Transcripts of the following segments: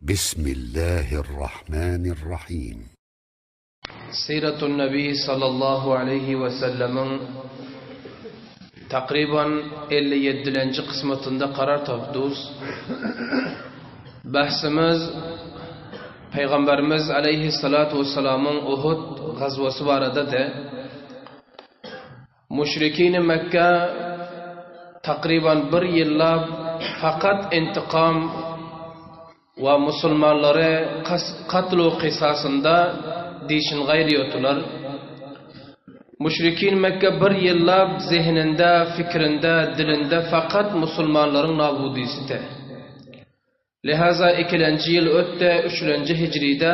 Bismillahirrahmanirrahim. Siratun Nabi sallallahu aleýhi we sellemiň takryban 57-lenji kysmatynda karar tapduz. Bahsimiz Pygamberimiz aleýhissalatu wessalamyň Uhud gazwasy barada-da. Müşrikini Mekge takryban bir ýyllap fakat intikam we musulmanlary katl-u kysasynda dişini gaýyrýardylar. Müşrikin Mekge bir ýyllap zehininde, fikrinde, dilinde fakat musulmanlaryň nabudysy-te. Lihaza ikilenji ýyl ötde üçlenji hijride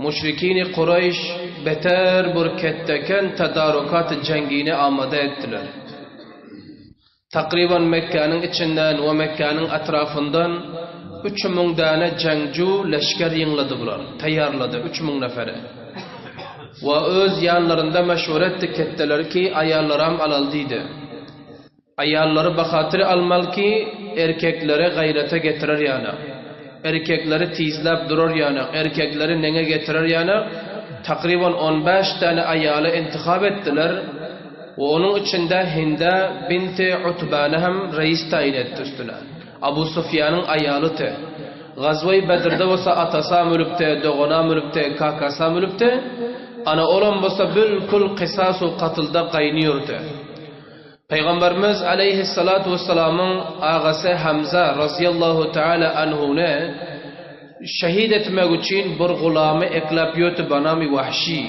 müşrikini Kureýş beter bir ketdeken tadarukat-y jengini amada etdiler. Takryban Mekgäniň içinden we Mekgäniň etrafyndan 3000 däne jeňju leşger ýygnady bular, taýýarlady 3000 neferi. We öz ýanlarynda meşweret etdi ketdeler ki aýallaram alaly diýdi. Aýallary bahatyr almaly ki, erkekleri gaýrata getirer ýaly, erkekleri tizläp durar ýaly, erkekleri neňe getirer ýaly, takryban on bäş däne aýaly intihap etdiler we onuň içinde Hinde binti Utbany hem reis taýyn etdi üstüne. Abu Sufýanyň aýalydy. Gazweý Bedrde bolsa atasam ölüpdi, doganam ölüpdi, kakasam ölüpdi. Ana olam bolsa bülkül kysas-u katylda gaýnýurdy. Pygamberimiz aleýhissalatu wessalamyň agasy Hamza razyýallahu taala anhuny şehit etmek üçin bir gulamy ekläp ýöti banamy Wahşi.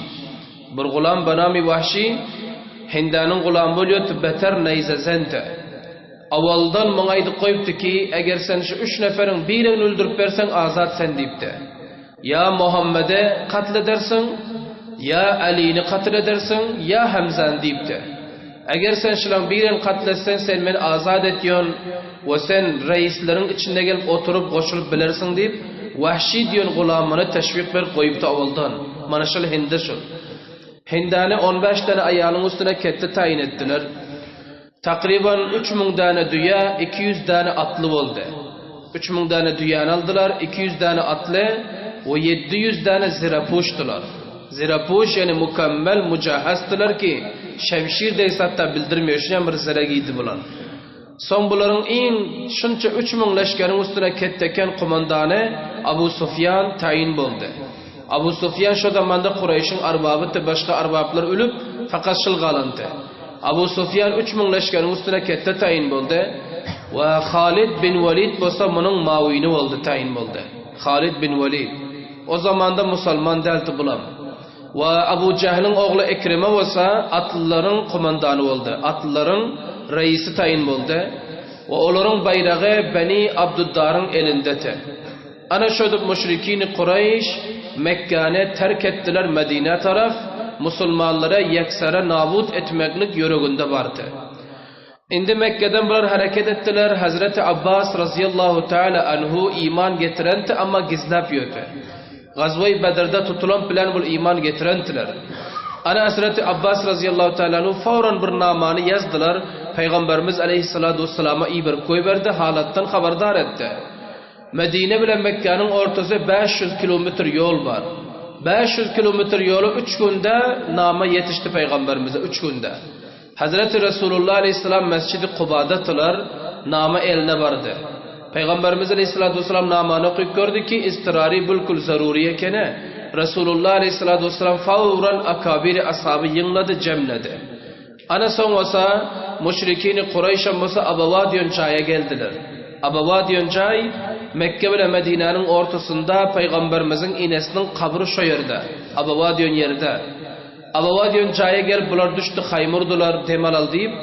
Bir gulam banamy Wahşi Hindanyň gulamy bolýoty beter neýzezente. Awaldan muňa aýdyp goýupdy ki, eger sen şu üç neferiň birini öldürip berseň azat sen diýipdi. Ýa Muhammedi katl edersiň, ýa Alyny katl edersiň, ýa Hamzany diýipdi. Eger sen şulaň birini katl etseň, sen meni azat etýon we sen reýisleriň içinde gelip oturyp goşulyp bilersiň diýip, Wahşi diýen gulamyny teşwik berip goýupdy owaldan. Mana şul Hinde şul. Hindäni on bäş däne aýalyň üstüne ketde taýyn etdiler. Takryban 3000 däne düýe, 200 däne atly boldy. 3000 däne düýäni aldylar, 200 däne atly we 700 däne zirepuşdylar. Zirepuş, ýagny mükemmel mujahhazdylar ki, şemşir degse hatda bildirmeýär, şunýam bir zire giydi bular. Soň bularyň iň şunça 3000 leşgeriň üstüne ketdeken komandany Abu Sufýan taýyn boldy. Abu Sufýan şo zamanda Kureýşiň arbabydy, başga arbaplar ölüp, fakat şul galandy. Abu Sufýan 3000 leşgeriň üstüne ketde taýyn boldy we Halid bin Welid bolsa munuň mawini boldy, taýyn boldy. Halid bin Welid. O zamanda musalman däldi bulam. We Abu Jähliň ogly Ikrime bolsa atlylaryň komandany boldy, atlylaryň reisi taýyn boldy we olaryň baýragy Beni Abduddaryň elindeti. Ana şödüp müşrikini Kureýş Mekgäni terk etdiler Medinä taraf, musulmanlary ýeksara nabut etmeklik ýüreginde bardy. Indi Mekgeden bular hereket etdiler, Hezreti Abbas razyýallahu taala anhu iman getirenti amma gizläp ýöti. Gazweý Bedrde tutulan bilen bul iman getirentiler. Ana Hezreti Abbas razyýallahu taala anhu fawran bir namany ýazdylar, Pygamberimiz aleýhissalatu wessalama iberip goýberdi, halatdan habardar etdi. Medine bilen Mekgäniň ortasy 500 kilometr ýol bar. 500 kilometr ýoly üç günde nama ýetişdi Pygamberimize, üç günde. Hezreti Resulullah aleýhissalam Mesjidi Kubadadylar, nama eline bardy. Pygamberimiz aleýhissalatu wessalam namany okyp gördi ki, iztirary bülkül zarury ekeni. Resulullah aleýhissalatu wessalam fawran akabiri ashaby ýygnady, jemledi. Ana soň bolsa müşrikini Kureýşem bolsa Abawa diýen jaýa geldiler. Abawa diýen jaý Mekke bilen Medinäniň ortasynda Pygamberimiziň enesiniň kabry şo ýerde, Abawa diýen ýerde. Abawa diýen jaýa gelip bular düşdi haýma urdular dem alaly diýip,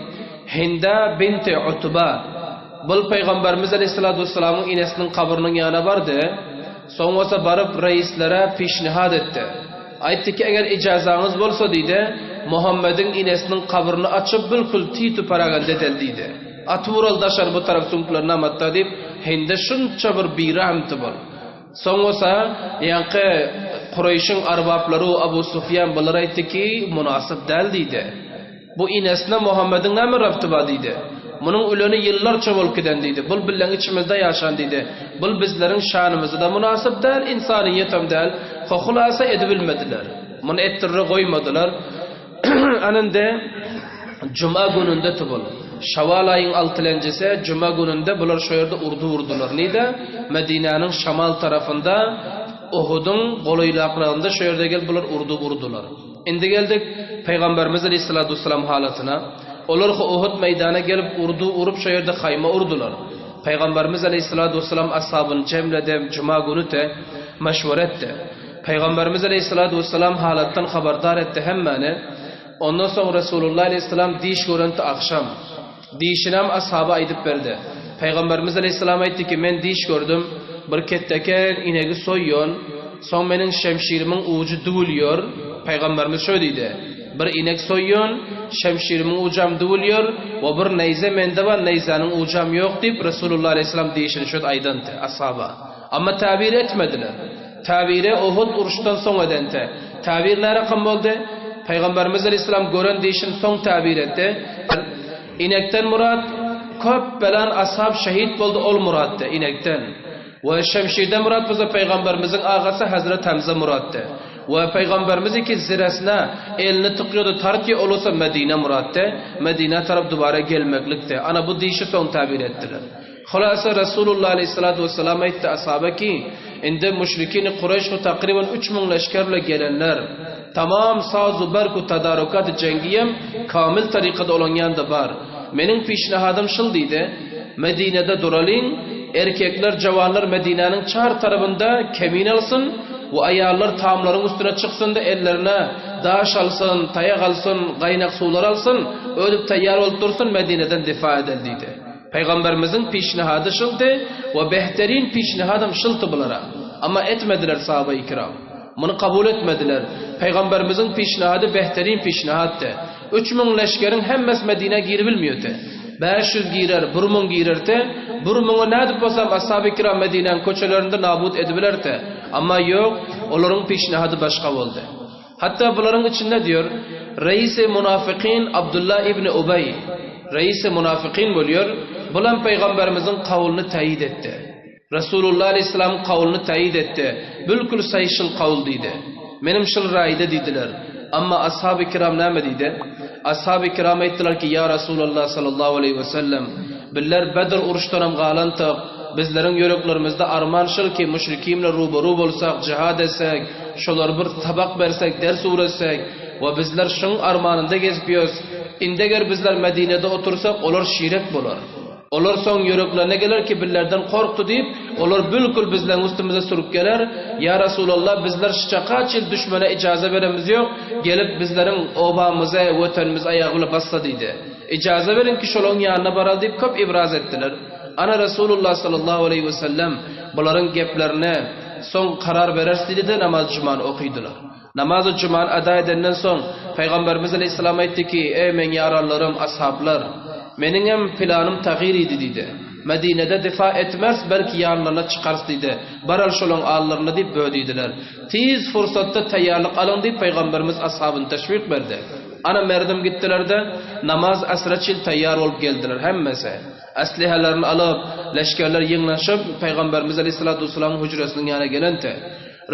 Hinda binti Utba bul Pygamberimiz aleýhissalatu wessalamyň enesiniň kabrynyň ýanyna bardy, soň bolsa baryp reýislere pişnihad etdi. Aýtdy ki eger ijazaňyz bolsa diýdi, Muhammediň enesiniň kabryny açyp bilkul titu paraganda edeli diýdi. Atyp uraly daşary bu tarap süňklerini amatda diýip, Hinda şunça bir birahmty bul. Soň bolsa, ýaňky Kureýşiň arbaplary Abu Sufýan bulara aýtdy ki, mynasyp däl diýdi. Bu inesine Muhammediň näme rabty bar diýdi. Munuň öleni ýyllarça bolup giden diýdi. Bul bileň içimizde ýaşan diýdi. Bul bizleriň şanymyza-da mynasyp däl, ynsanyýetem däl. Hulasa edibilmediler. Muny etdirre goýmadylar. Anynda juma gününde tubul. Şawal aýyň altylenjisi juma gününde bular şo ýerde urdu urdular. Nide? Medinäniň şamal tarapynda Uhudyň golaýlaklygynda şo ýerde gelip bular urdu urdular. Indi geldik Pygamberimiz aleyhissalatu vesselam halatyna. Olar Uhud meýdana gelip urdu urup şo ýerde haýma urdular. Pygamberimiz aleyhissalatu vesselam ashabyny jemledi juma güni te meşwere etdi. Pygamberimiz aleyhissalatu vesselam halatdan habardar etdi hemmäni. Ondan soň Resulullah aleyhissalam diş görenti agşam. Dişinem ashaba aýdyp berdi. Pygamberimiz aleyhissalam aýtdy ki, men diş gördüm, bir ketdeke inegi soýýon, soň meniň şemşirimiň ujy düwülýär. Pygamberimiz şöý diýdi, Bir inek soýýon, şemşirimiň ujam düwülýär we bir neýze mende bar, neýzäniň ujam ýok diýip Resulullah aleyhissalam dişini şöý aýdandy ashaba. Amma tabir etmediler. Tabire Uhud uruşdan soň edente. Tabir nä rakam boldy? Pygamberimiz aleyhisselam gören dişini soň tabir etdi. Inekden murat köp belan ashab şehit boldy ol muratdy inekden. We şemşirden murat bolsa Pygamberimiziň agasy Hazret Hamza muratdy. We Pygamberimiz iki ziresine elini tykýody tartýa ol bolsa Medine muratdy. Medine tarap dubara gelmeklikdi. Ana bu dişi soň tabir etdiler. Hulasa Resulullah aleýhissalatu wessalam aýtdy ashaba ki, indi müşrikini Kureýş bu takryban 3000 leşger bile gelenler, tamam sazu berku tadarukat jeňgiýem kamil tarykada olaň ýanynda bar. Meniň pişnahadym şul diýdi, Medinede duralyň, erkekler jawanlar Medinäniň çar tarabynda kemin alsyn we aýallar tamlaryň üstüne çyksyn-da ellerine daş alsyn, taýak alsyn, gaýnak suwlar alsyn, ödüp taýýar bolup dursun Medineden difa edel diýdi. Pygamberimiziň pişnihady şyldy we behterin pişnihadam şylty bulara. Amma etmediler sahabaýy kiram. Muny kabul etmediler. Pygamberimiziň pişnihady behterin pişnihatdy. 3000 leşgeriň hemmesi Medinä giribilmiýordy. 500 girer, 1000 girerdi. Bir müňi nädip bolsam ashaby kiram Medinäň köçelerinde nabut edibilerdi. Amma ýok, olaryň pişnihady başga boldy. Hatda bularyň içinde diýor, Reisi munafykyn Abdullah ibn Ubeý, reisi munafykyn bolýar, bulam pygamberimiziň kawlyny taýyt etdi. Resulullah aleýhissalamyň kawlyny taýyt etdi. Bülkül saýy şyl kawl diýdi. Menem şyl raýda diýdiler. Amma ashaby kiram näme diýdi? Ashaby kiram aýtdylar ki, ýa Resulallah sallallahu aleýhi we sellem, biller Bedr uruşdanam galantyk, bizleriň ýüreklerimizde arman şyl ki, müşrikimle ruberu bolsak, jihad etsek, Şolara bir sabak bersek, ders öwretsek we bizler şuň armanynda gezip ýös. Indi eger bizler Medinede otursak, olar şirek bolar. Olar soň ýüreklerine geler ki, bizlerden korkdy diýip, olar bülkül bizleň üstümize sürüp geler. Ýa Resulallah, bizler şçakaç ýyl düşmene ijaza beremiz ýok, gelip bizleriň obamyzy, wetenimizi aýagy bile bassa diýdi. Ijaza beriň ki, şolaryň ýanyna baraly diýip köp ibraz etdiler. Ana Resulullah sallallahu aleýhi we sellem bularyň geplerine soň karar bereris diýdi-de namaz jumany okydylar. Namazy jumany ada edenden soň Pygamberimiz aleýhissalam aýtdy ki, Eý meň ýaranlarym, ashablar! Meniňem planym tagyr idi diýdi. Medinede difa etmeris, belki ýanlaryna çykarys diýdi. Baral şolaň allaryna diýip bö diýdiler. Tiz fursatda taýýarlyk alyň diýip Pygamberimiz ashabyny teşwik berdi. Ana merdim gitdiler-de, namaz asra çil taýýar bolup geldiler hemmesi. Eslihelerini alyp, leşgerler ýygnanyşyp, Pygamberimiz aleýhissalatu wessalamyň hüjresiniň ýanyna gelende,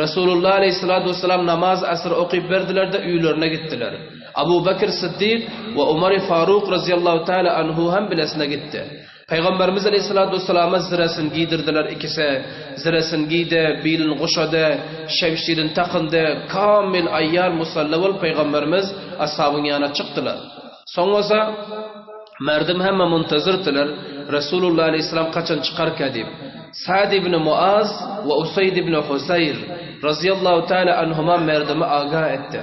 Resulullah aleýhissalatu wessalam namaz asr okyp berdiler-de, öýlerine gitdiler. Abu Bekr Siddik we Omar Faruk razyýallahu taala anhu hem bilesine gitdi. Pygamberimiz aleýhissalatu wessalama ziresini giýdirdiler ikisi. Ziresini giýdi, bilini guşady, şemşirini takyndy, kamil aýýar musalla bolup Pygamberimiz ashabyň ýanyna çykdylar. Soň bolsa merdim hemme muntazirdiler, Resulullah aleýhissalam kaçan çykarka diýip. Sa'd ibn Muaz we Usayd ibn Huzaýr razyýallahu taala anhuma merdimi agah etdi.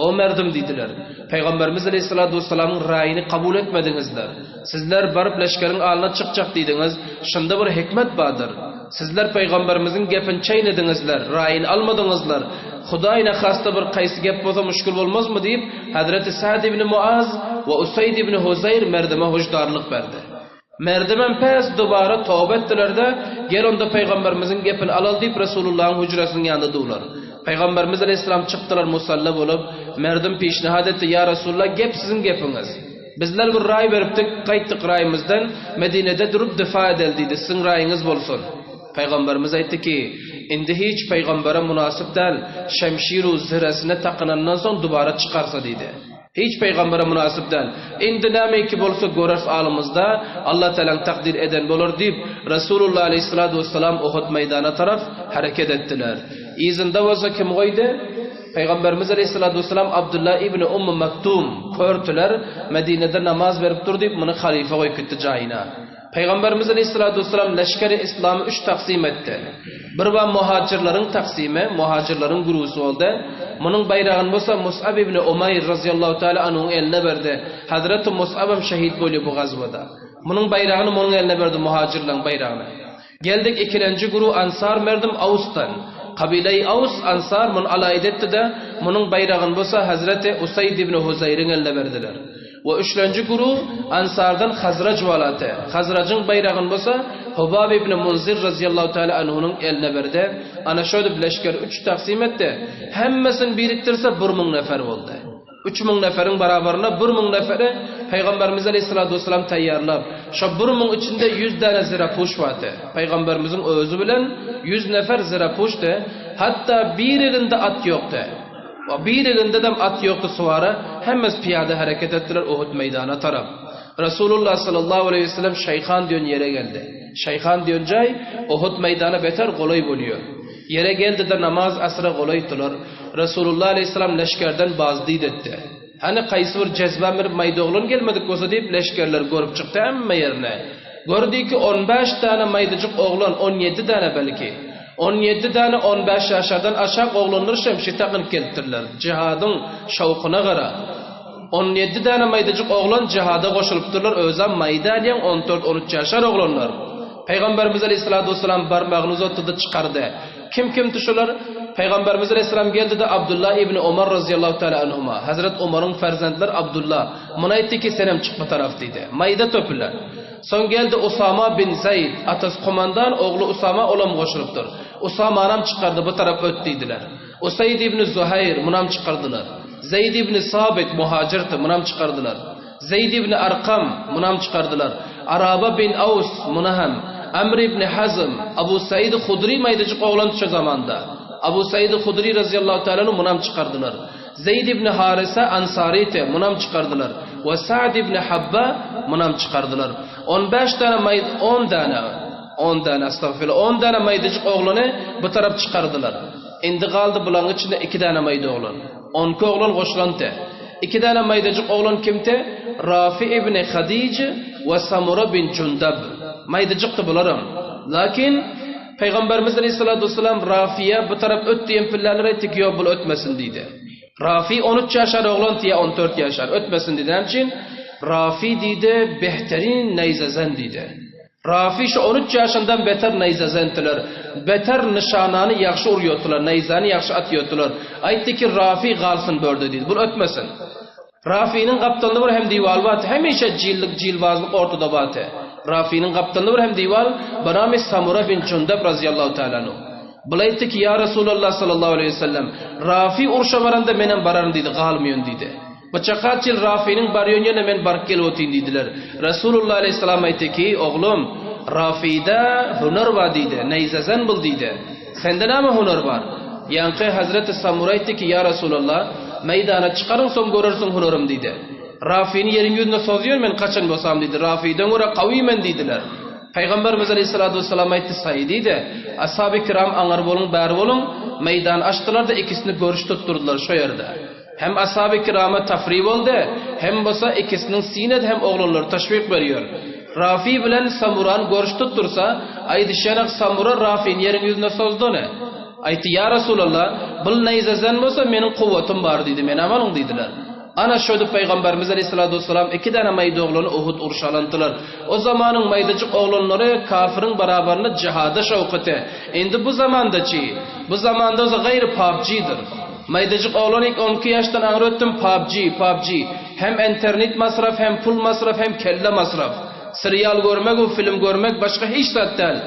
O merdim diýdiler, Pygamberimiz aleýhissalatu wessalamyň raýyny kabul etmediňizler. Sizler baryp leşgeriň alyna çykjak diýdiňiz, şunda bir hikmet bardyr. Sizler pygamberimiziň gepini çeýnediňizler, raýyny almadyňyzlar. Hudaý nahasta bir kaýsy gep bolsa müşgil bolmazmy diýip, Hezreti Sa'd ibn Muaz we Usayd ibn Huzaýr merdime huşdarlyk berdi. Merdimem pes dubara toba etdiler-de, gel onda pygamberimiziň gepini alaly diýip Resulullahyň hüjresiniň ýanynda durlar. Pygamberimiz aleýhissalam çykdylar musalla bolup, merdim pişnihad etdi, Ýa Resulullah gep siziň gepiňiz. Bizler bir raý beripdik, gaýtdyk raýymyzdan, Medinede durup difa edeli diýdi, siziň raýyňyz bolsun. Pygamberimiz aýtdy ki, Indi hiç pygambere mynasyp däl, şemşiru ziresine takynandan soň dubara çykarsa diýdi. Hiç pygambere mynasyp däl. Indi nämeiki bolsa göreris alymyzda, Allah Tagalaň takdyr eden bolar diýip, Resulullah aleýhissalatu wessalam Uhud meýdana tarap hereket etdiler. Yzynda bolsa kim goýdy? Pygamberimiz aleýhissalatu wessalam Abdullah ibn Ummu Maktum, körtüler, Medinede namaz berip dur diýip, muny halyfa goýup gitdi jaýyna. Pygamberimiz aleýhissalatu wessalam leşgeri yslamy üç taksym etdi. Bir ba muhajirleriň taksymy, muhajirleriň gurusy boldy. Munuň baýragyny bolsa Mus'ab ibn Umaýr razyýallahu taala anhuň eline berdi. Hazreti Mus'abam şehit bolýar bu gazwada. Munuň baýragyny munuň eline berdi muhajirleriň baýragyny. Geldik ikilenji guru Ansar merdim Awsdan. Kabileýi Aws, Ansar muny alaýyt etdi-de, munuň baýragyny bolsa Hazreti Usaýd ibn Huzaýryň eline berdiler. We üçlenji guru Ansardan Hazraj walaty. Hazrajyň baýragyny bolsa Hubab ibn Munzir razyýallahu taala anhunyň eline berdi. Ana şödüp leşgeri üç taksym etdi. Hemmesini birikdirse 1000 nefer boldy. 3000 neferiň barabarynda 1000 neferi Pygamberimiz aleýhissalatu wessalam taýýarlap, şo 1000 içinde 100 däne zirapuş bardy. Pygamberimiziň özi bilen 100 nefer zirapuşdy. Hatda bir elinde at ýokdy. We birigindedem at ýokdy suwara, hemmesi pyýada hereket etdiler Uhud meýdanyna tarap. Resulullah sallallahu aleýhi we sellem Şeýhan diýen ýere geldi. Şeýhan diýen jaý Uhud meýdana beter golaý bolýar. Ýere geldide namaz asyra golaýdylar. Resulullah aleýhissalam leşgerden bazdid etdi. Hany kaýsy bir jezba mirip maýda oglan gelmedik bolsa diýip leşgerleri görüp çykdy hemme ýerine. Gördi ki 15 däne maýdajyk oglan, 17 däne belki. 17 däne 15 ýaşardan aşak oglanlar şemşir takynyp gelipdirler. Jihadyň şowkuna gara. 17 däne maýdajyk oglan jihada goşulypdyrlar, özem maýda diýen 14-13 ýaşar oglanlar. Pygamberimiz aleýhissalatu wessalam barmagyny uzatdy-da çykardy. Kim-kimdi şular? Pygamberimiz aleýhissalam geldi-de Abdullah ibn Omar razyýallahu taala anhuma, Hazret Omaryň ferzentleri Abdullah, muny aýtdy ki, senem çyk bu taraf diýdi. Maýda töpüler. Soň geldi Usama bin Zaýd, atasy komandan, ogly Usama olam goşulypdyr. Usamanam çykardy, bu tarap öt diýdiler. Usaýd ibn Zuhaýr, munam çykardylar. Zeýd ibn Sabyt, muhajirdi, munam çykardylar. Zeýd ibn Arkam, munam çykardylar. Araba bin Aws, muny hem. Amr ibn Hazm, Abu Said Hudry maýdajyk oglandy şo zamanda. Abu Said Hudry razyýallahu taala anhu munam çykardylar. Zeýd ibn Harysa Ansaryty, munam çykardylar. We Sa'd ibn Habba, munam çykardylar. On bäş däne maý, on däne, on däne, astagfirullah, on däne maýdajyk oglany bu tarap çykardylar. Indi galdy bulaň içinde iki däne maýda oglan. Onki oglan goşulanty. Iki däne maýdajyk oglan kimti? Rafi ibn Hadij we Samura bin Jundab. Maýdajykdy bularam. Lakin Pygamberimiz aleyhissalatu vesselam Rafiýa bu tarap öt diýen pilläler aýtdy ki, ýok bul ötmesin diýdi. Rafi 13 ýaşar oglan diýe 14 ýaşar ötmesin diýdi. Näme üçin? Rafi diýdi, behterin neýzezen diýdi. Rafi şu 13 ýaşyndan beter naýzazentiler. Beter nyşanany ýagşy urýardylar, naýzany ýagşy atýardylar. Aýtdy ki, Rafi galsyn börde diýdi. Bul ötmesin. Rafiniň gapdalynda bir hem diwal bardy. Hemişe jillik, jilbazlyk ortada bardy. Rafiniň gapdalynda bir hem diwal, Barami Samura bin Jundab razyýallahu taala anhu. Bul aýtdy ki, ýa Resulallah sallallahu aleýhi we sellem, Rafi urşa baranda menem bararyn diýdi, galmaýyn diýdi. Byçakat ýyl Rafiniň barýan ýerine men baryp gelip otyryn diýdiler. Resulullah aleýhissalam aýtdy ki, Oglum, Rafide hüner bar diýdi, neýzezen bul diýdi. Sende näme hüner bar? Ýaňky Hazreti Samura aýtdy ki, Ýa Resulallah, meýdana çykaryň soň görersiň hünerim diýdi. Rafini ýeriň ýüzüne sozýan men kaçan bolsam diýdi, Rafiden görä gawy men diýdiler. Pygamberimiz aleýhissalatu wessalam aýtdy, Saý diýdi, Ashaby kiram aňyr boluň, bäri boluň, meýdan açdylar-da ikisini görüş tutdurdylar şo ýerde. Hem ashaby kirama tafri boldy, hem bolsa ikisiniň sinedi hem oglanlary taşwik berýär. Rafi bilen Samurany görüş tutdursa, aýdyşýanak Samura Rafini ýeriň ýüzüne sozdy-ne. Aýtdy, Ýa Resulallah, bul neýzezen bolsa meniň kuwwatym bar diýdi, menam alyň diýdiler. Ana şöýdüp Pygamberimiz aleýhissalatu wessalam iki däne maýda oglany Uhud urşa alyndylar. O zamanyň maýdajyk oglanlary kafiriň barabarynda jihada şowkety. Indi bu zamandaçy? Bu zamanda bolsa gaýry PUBG-dyr. Maýdajyk oglan ilk on iki ýaşdan aňry ötdüm PUBG, PUBG. Hem enternet masraf, hem pul masraf, hem kelle masraf. Serial görmek u film görmek başga hiç zat däl.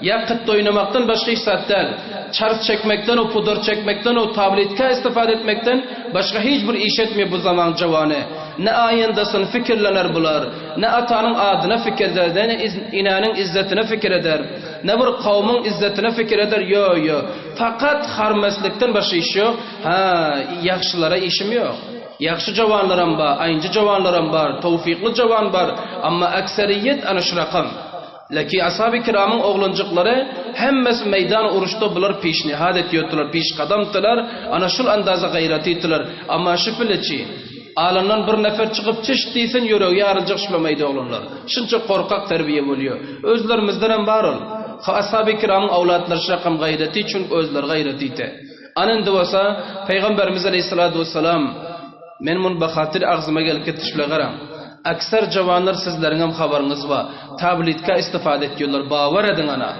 Ýa kytda oýnamakdan başga hiç zat däl. Çarh çekmekden u pudar çekmekden u tabletka istifade etmekden başga hiç bir iş etmeýär bu zaman jawany. Ne aýyndasyny fikirlener bular, ne atanyň adyna fikir eder, ne enäniň izzetine fikir eder, ne bir kowmuň izzetine fikir eder, ýo, ýo. Fakat harmeslikden başga iş ýok. Hä, ýagşylara işim ýok. Ýagşy jowanlaram bar, aýynjy jowanlaram bar, towfykly jowan bar, amma akseriýet ana şu rakam. Leki ashaby kiramyň oglanjyklary hemmesi meýdan uruşda bular pişnihad etýotdylar, pişgadamdylar, ana şul andaza gaýratydylar. Amma şu pileçi, alyndan bir nefer çykyp çiş diýsin ýüregi ýaryljak şulameýdi oglanlar. Şunça gorkak terbiýe bolýa. Özlerimizdenem bar ol. Ha ashaby kiramyň awlatlary şu rakam gaýraty çünki özleri gaýratydy. Ana indi bolsa Pygamberimiz aleýhissalatu wessalam Men muny bahatyr agzyma gelip gitdi şule garaň. Akser jawanlar sizleriňem habaryňyz bar. Tabletka istifade etýärler bawer ediň ana.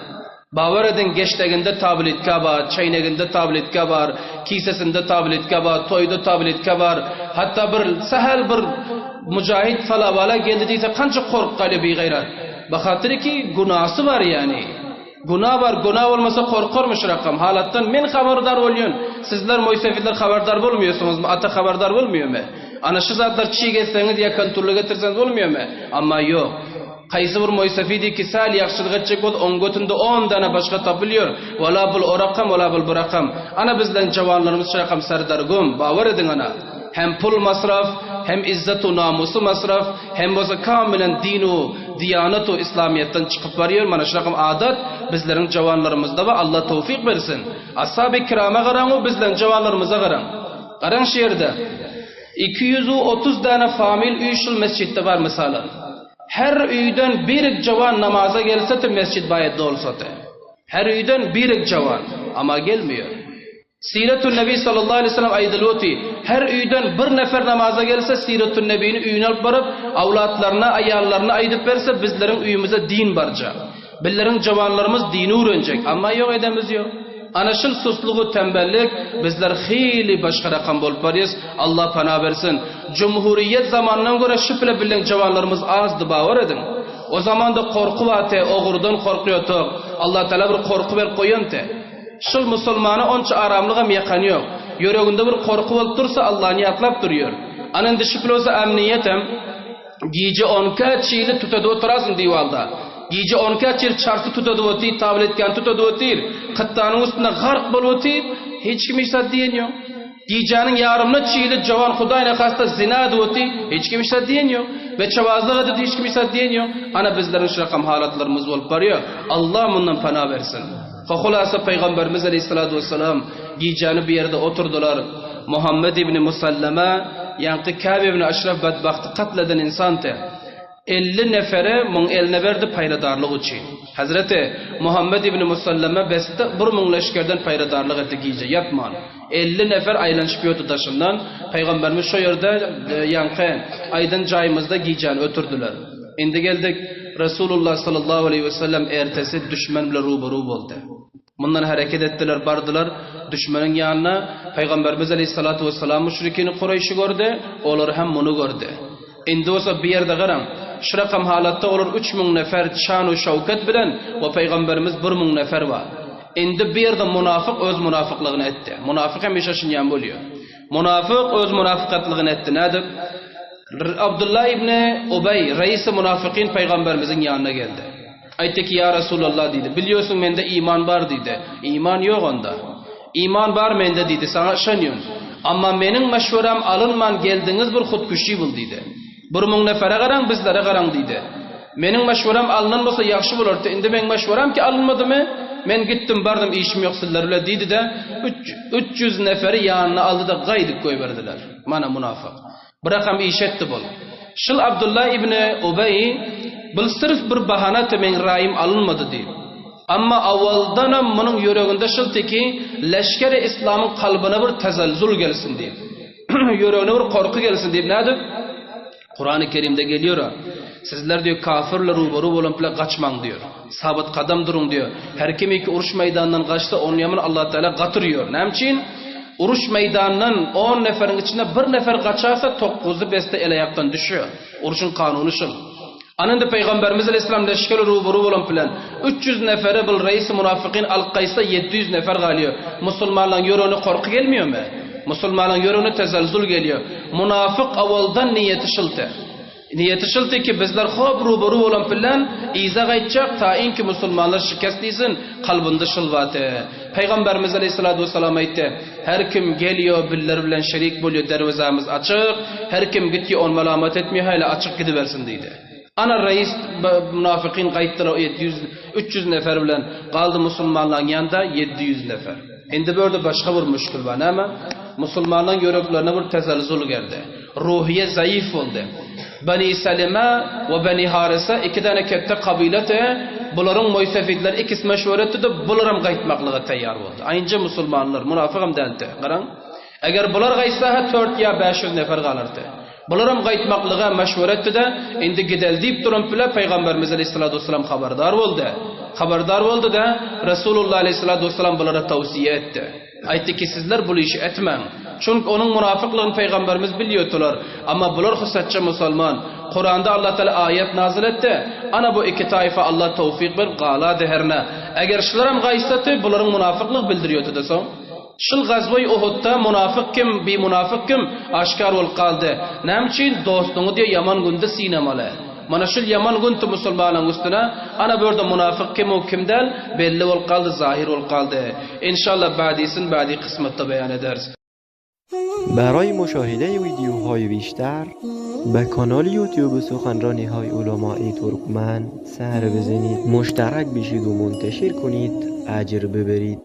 Bawer ediň geşdeginde tabletka bar, çeýneginde tabletka bar, kisesinde tabletka bar, toýda tabletka bar. Hatda bir sähel bir mujahid falabala geldi diýse kança korkup galýar bigaýrat. Bahatyr ki günasy bar ýani. Guna bar, guna bolmasa korkarmyş rakam. Halatdan men habardar bolýan. Sizler moýsefitler habardar bolmaýarsyňyzmy? Ata habardar bolmaýarmy? Ana şu zatlar çig etseňiz ýa konturly getirseňiz bolmaýarmy? Amma ýok. Haýsy bir moýsefidi ki säl ýagşylyk etjek bolsa oň götünde on dana başga tapylýar. Wala bul o rakam, wala bul bu rakam. Ana bizleň jawanlarymyz şu rakam serdargum. Bawer ediň ana. Hem pul masraf, hem izzet u namusy masraf, hem bolsa kamilen din u diýanat u islamyýetden çykyp barýar. Mana şunakam adat bizleriň jawanlarymyzda bar. Allah towfyk bersin. Ashaby kirama garaň u bizleriň jawanlarymyza garaň. Garaň şu ýerde 230 däne famil öý şul mesjitde bar mysalan. Her öýden birik jawan namaza gelsete mesjit baýat dolsate. Her öýden birik jawan. Ama gelmeýär. Siretun Nebi sallallahu aleýhi we sellem aýdylypdy, Her öýden bir nefer namaza gelse, Siretun Nebini öýüne alyp baryp, awlatlaryna, aýallaryna aýdyp berse, bizleriň öýümize din barjak. Bizleriň jawanlarymyz dini öwrenjek. Amma ýok edemiz ýok. Ana şul suslugu tembellik bizler hili başga rakam bolup barýas. Allah pana bersin. Jumhuriýet zamanyndan görä şu pile bileň jawanlarymyz azdy bawer ediň. O zamanda korky bardy, ogurdan korkýotok. Allah Taala bir korky berip goýanty. Şul musulmana onça aramlygam ýakany ýok. Ýüreginde bir gorky bolup dursa Allany ýatlap durýar. Ana indi şu plosa ämniýetem gije onka çili tutadyp oturasyn diwalda. Gije onka çili çarsy tutadyp otyr, tabletkany tutadyp otyr, kytdanyň üstünde gark bolup otyr, hiç kim hiç zat diýen ýok. Gijäniň ýarymyna çili jowan Hudaý nahasta zina edip otyr, hiç kim hiç zat diýen ýok. Beçebazlyk edip hiç kim hiç zat diýen ýok. Ana bizleriň şurakam halatlarymyz bolup barýar. Allah mundan pana bersin. Hulasa Pygamberimiz aleýhissalatu wessalam gijäni bu ýerde oturdylar. Muhammet ibn Musallama, ýaňky Käb ibn Aşraf betbagty katl eden insandy. 50 nefere muň eline berdi paýradarlyk üçin. Hezreti Muhammet ibn Musallama besde bir müň leşgerden paýradarlyk etdi gije ýatman. 50 nefer aýlanyşyp ýördi daşyndan. Pygamberimiz şo ýerde ýaňky aýdan jaýymyzda gijäni ötürdiler. Indi geldik, Resulullah sallallahu aleýhi we sellem ertesi düşmen bilen rubaru boldy. Mundan hereket etdiler, bardylar düşmeniň ýanyna. Pygamberimiz aleýhissalatu wessalam müşrikini Kureýşi gördi, olar hem muny gördi. Indi bolsa bu ýerde garaň, şu rakam halatda olar 3000 nefer şan-u şöwket bilen we Pygamberimiz 1000 nefer bar. Indi bu ýerde munafyk öz munafyklygyny etdi. Munafyk hemişe şunýan bolýar. Munafyk öz munafykatlygyny etdi. Nädip? Abdullah ibn Ubeý, reisi munafykyn pygamberimiziň ýanyna geldi. Aýtdy ki, Ýa Resulallah diýdi, bilýorsuň mende iman bar diýdi. Iman ýok onda. Iman bar mende diýdi, saňa yşanýan. Amma meniň meşweräm alynman geldiňiz bir hutkuşi bul diýdi. Bir müň nefere garaň, bizlere garaň diýdi. Meniň meşweräm alynan bolsa ýagşy bolardy. Indi meň meşweräm ki alynmadymy? Men gitdim, bardym, işim ýok sizler bile diýdi-de, 300 neferi ýanyna aldy-da gaýdyp goýberdiler. Mana munafyk. Bir rakam iş etdi bul. Şul Abdullah ibn Ubeý bul syrf bir bahanaty meň raýym alynmady diýip. Amma awaldanam munuň ýüreginde şul teki leşgeri islamyň kalbyna bir tezelzul gelsin diýip. Ýüregine bir korky gelsin diýip nädip? Kurany Kerimde gelýär. Sizler diýip kafirler rubaru bolan bile gaçmaň diýär. Sabyt kadam duruň diýär. Her kim iki uruş meýdanyndan gaçsa, ony ýaman Allah Teala gatyrýar. Näme üçin? Uruş meýdanyndan on neferiň içinde bir nefer gaçarsa, tokguzy beste el-aýakdan düşýär. Urşuň kanuny şul. Ana indi Pygamberimiz aleýhissalam leşgeri rubaru bolan bilen 300 neferi bil reisi munafykyn alyp gaýtsa 700 nefer galýar. Musulmanlaryň ýüregine korky gelmeýärmi? Musulmanyň ýüregine tezelzul gelýär. Munafyk awaldan niýeti şylty. Niýeti şylty ki bizler hop rubaru bolan bilen yza gaýtjak tainki musulmanlar şikest diýsin, kalbynda şyl bardy. Pygamberimiz aleyhissalatu vesselam aýtdy, Her kim gelýär biller bilen şerik bolýar derwezämiz açyk, her kim gitýär ony malamat etmeýär häli açyk gidibersin diýdi. Ana reis munafykyn gaýtdylar 700 300 nefer bilen galdy musulmanlaryň ýanynda 700 nefer. Indi bu ýerde başga bir müşkil bar näme? Musulmanlaryň ýüreklerine bir tezelzul geldi. Ruhiýe zaif boldy. Bani Salima we Bani Harisa iki däne ketde kabilete bularyň moýsefidler ikisi meşweret etdi-de bularam gaýtmaklyga taýýar boldy. Aýynja musulmanlar munafygam däldi. Garaň. Eger bular gaýtsa-ha tört ýa 500 nefer galardy. Bularam gaýtmaklyga meşweret etdi-de, indi gideli diýip duran bile Pygamberimiz aleyhissalatu vesselam habardar boldy. Habardar boldy-da, Resulullah aleyhissalatu vesselam bulara tawsiýe etdi. Aýtdy ki, sizler bul işi etmäň. Çünki onuň munafyklygyny Pygamberimiz bilýärdiler. Amma bular husatça musulman. Kuranda Allah Taala aýat nazil etdi. Ana bu iki taýfa Allah tawfik berip galady herne. Eger şularam gaýtsady, bularyň munafyklygy bildirýärdi-de soň. Şul gazwaý Uhudda munafyk kim, bimunafyk kim, aşkar bolup galdy. Näme üçin? Dostuňy diýe ýaman günde synamaly. Mana şul ýaman gün tu musulmanyň üstüne, ana bu ýerde munafyk kim u kim däl, belli bolup galdy, zahir bolup galdy. Inşallah badisin badi kysmatda beýan ederis. برای مشاهده ویدیوهای بیشتر به کانال یوتیوب سخنرانی های علمای ترکمن سر بزنید مشترک بشید و منتشر کنید اجر ببرید.